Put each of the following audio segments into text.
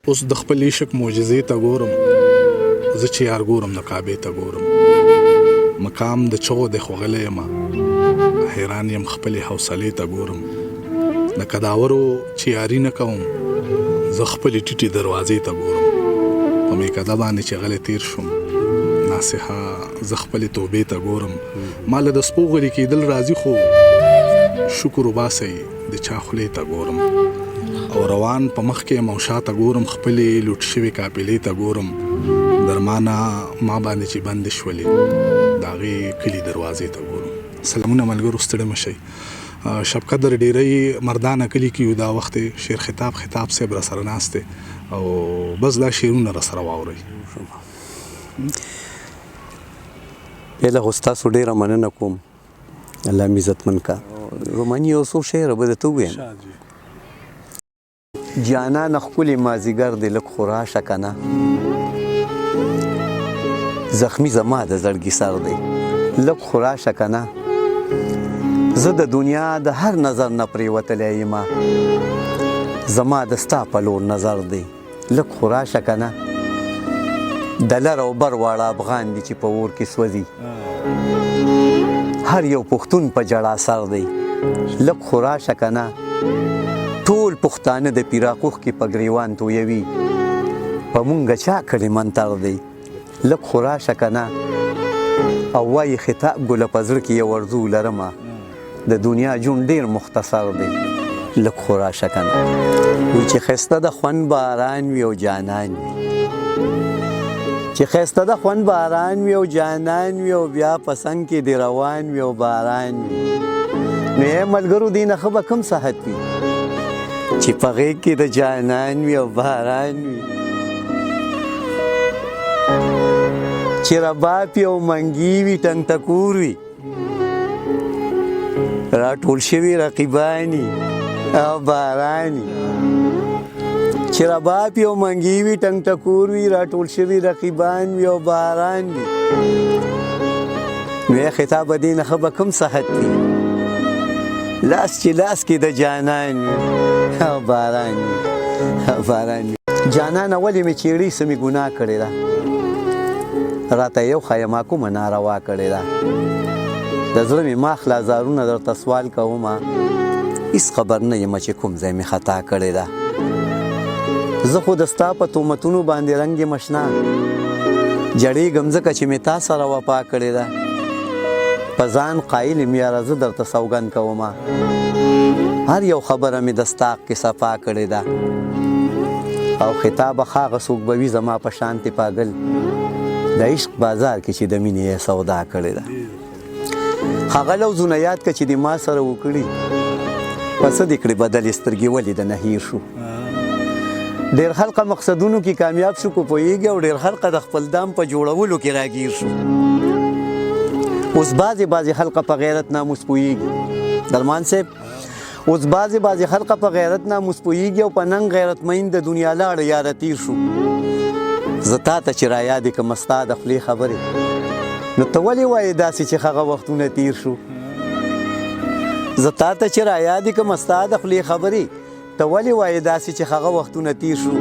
اوس د خپل عشق معجزې ته ګورم، زه چې یار ګورم نو کعبې ته ګورم. مقام د چغو دی خو غلی یم، حیران یم خپلې حوصلې ته ګورم. د کداورو چې یاري نه کوم، زه خپلې ټیټې دروازې ته ګورم. په میکده باندې چې غلی تیر شوم، ناصحه زه خپلې توبې ته ګورم. ما له د سپو غلي کېدل راځي، خو شکر وباسئ د چا خولې ته ګورم. او روان په مخ کې یم او شاته ګورم، خپلې لوټ شوې قافلې ته ګورم. درمانه ما باندې چې بندې شولې، د هغې کلي دروازې ته ګورم. سلامونه ملګرو، ستړي مه شئ. شبقدر ډیری مردانه کلي کې یو دا وخت شیر خطاب خطاب صاحب را سره ناست دی او بس دا شعرونه را سره واورئ. پهله خو ستاسو ډېره مننه کوم، الله مې عزتمن کا. روماني یو څو شعره به درته ووایم. جانانه ښکلې مازیګر دی، لږ خو راشه که نه، زخمي زما د زړګي سر دی، لږ خو راشه که نه. زه د دنیا د هر نظر نه پرېوتلی یم، زما د ستا په لور نظر دی، لږ خو راشه که نه. د لر او بر واړه افغان دي چې په اور کې سوځي، هر یو پښتون په جړا سر دی، لږ خو راشه که نه. ټول پښتانه د پیراقوخ کې په ګریوان تویوي، په مونږ چا کړې منتر دی، لږ خو راشه که نه. او وایي خطاب ګله په زړه کې یو ارزو لرمه، د دنیا ژوند ډیر مختصر دی، لږ خو راشه که نه. وایي چې ښایسته د خوند باران وي او جانان وي، چې ښایسته د خوند باران وي او جانان وي، او بیا په څنګ کې دې روان وي او باران وي. نو ای ملګرو، دې نه ښه به کوم صحت وي چې په غېږ کې د جانان وي او باران وي. چې رباب وي او منګي وي، ټنګ ټکور وي، راټول شوي رقیبان او باران وي. چې رباب وي او منګي وي، ټنګ ټکور وي، راټول شوي رقیبان وي او باران وي. نو ای خطاب دې نه ښه به کوم صحت وي، لاس چې لاس کې د جانان وي او باران وي، او باران وي. جانانه ولې مې چیړې، څه مې ګناه کړې ده؟ راته یو ښایه ما کومه ناروا کړې ده؟ د زړه مې ماخله زارونه درته سوال کومه، هیڅ خبر نه یم چې کوم ځای مې خطا کړې ده. زه خو د ستا په تومتونو باندې رنګ یم اشنا، جړېږم ځکه چې مې تا سره وفا کړې ده. په ځان قایل یم یاره، زه درته سوګند کومه، هر یو خبره مې د ستاق کې صفا کړې ده. او خطابه هغه څوک به وي زما په شانتې پاګل، د عشق بازار کې چې د مینې یې سودا کړې ده. هغه لوظونه یاد که چې د ما سره وکړي، په څه دې کړې بدلې سترګې ولې د نه هېر شو. ډېر خلقه مقصدونو کې کامیاب شو کو پوهېږي، او ډېر خلقه د خپل دام په جوړولو کې راګیر شو. اوس بعضې بعضې خلقه په غیرت ناموس پوهېږي، درمان صاحب، اوس بعضې بعضې خلقه په غیرت ناموس پوهېږي، او په ننګ غیرت مین د دنیا لاړه یاره تیر شو. زه تا ته چې را یادې کړم ستا د خولې خبرې، نو ته ولې وایې داسې چې هغه وختونه تیر شو؟ زه تا ته چې را یادې کړم ستا د خولې خبرې، ته ولې وایې داسې چې هغه وختونه تیر شو؟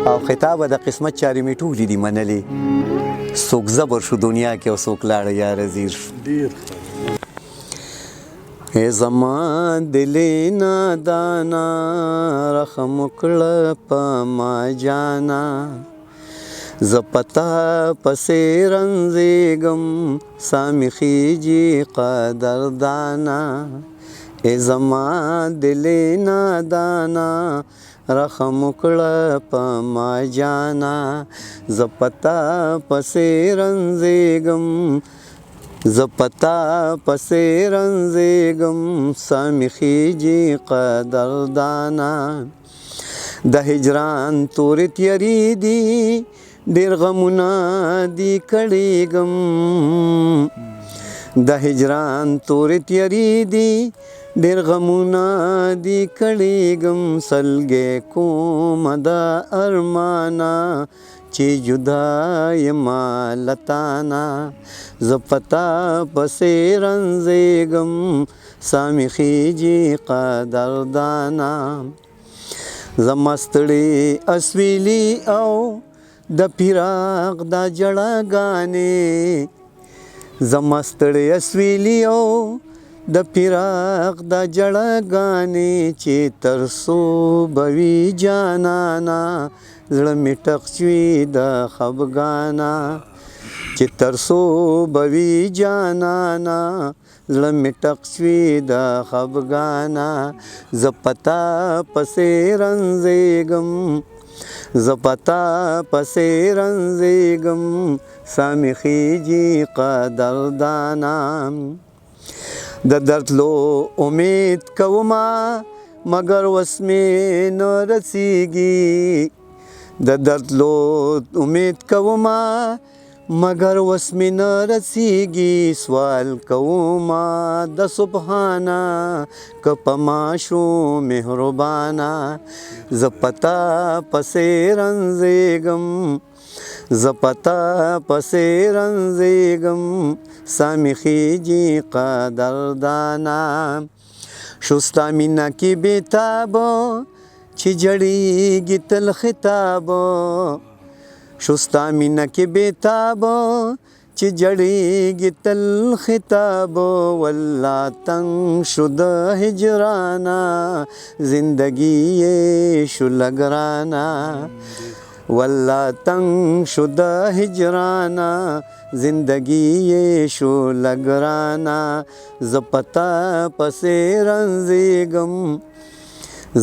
او خطابه د قسمت چارې مې ټولې دي منلې، څوک زبر شو دنیا کې او څوک لاړه یاره زیر شو. ډیر ای زما دلې نادانا، رحم وکړه په ما جانا، زه پتا پسې رنځېږم، سامې خیږي قدردانا. ای زما دلې نادانا، رحم وکړه په ما جانا، زه پتا پسې رنځېږم، زه پتا پسې رنځېږم، سامې خیږي قدردانا. د هجران تورې تیارې دي، ډېر غمونه دي کړېږم. د هجران تورې تیارې دي، ډېر غمونه دي کړېږم. سلګی کومه د ارمانه چې جدا یم له تانه، زه په تا پسې رنځېږم، سامې خیږي قدردانا. زما ستړي اسویلي او د فراق دا جړاګانې، زما ستړي اسویلي او د فراق دا جړاګانې، چې تر څو به وي جانانه زړه مې ټق شوي د خفګانه، چې تر څو به وي جانانه زړه مې ټق شوي د خفګانه. زه په تا پسې رنځېږم، زه په تا پسې رنځېږم، ساه مې خېژي قدردانه. د درتلو امید کومه مګر وس مې نه رسېږي، د درتلو امید کومه مګر وس مې نه رسېږي، سوال کومه د سبحانه که په ما شو مهربانه. زه په تا پسې رنځېږم، زه په تا پسې رنځېږم، ساه مې خېژي قدردانه. شو ستا مینه کې بېتاب چې جړېږي تل خطاب، شو ستا مینه کې بېتاب چې جړېږي تل خطاب، والله تنګ شو د هجرانه زندګي یې شو لګرانه، والله تنګ شو د هجرانه زندګي یې شو لګرانه. زه په تا پسې رنځېږم،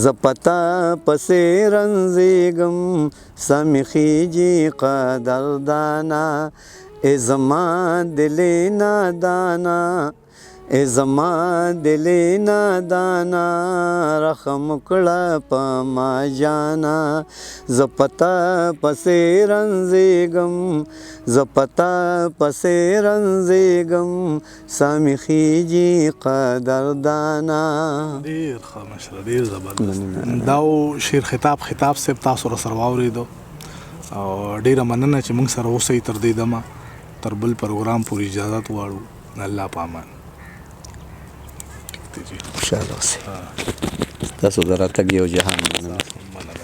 زه په تا پسې رنځېږم، ساه مې خېژي قدردانه. ای زما دلې نادانه، ای زما دلې نادانه، رحم وکړه په ما جانه. زه په تا پسې رنځېږم، زه په تا پسې رنځېږم، ساه مې خېژي قدردانه. ډېر ښه مشره، ډېر زبردست. دا و شیر خطاب خطاب صاحب تاسو را سره واورېدو، او ډېره مننه چې موږ سره اوسئ تر دې دمه. تر بل پروګرام پورې اجازت غواړو. الله په امان. خوشحاله اوسئ. تاسو د راتګ یو جهان مننه. مننه.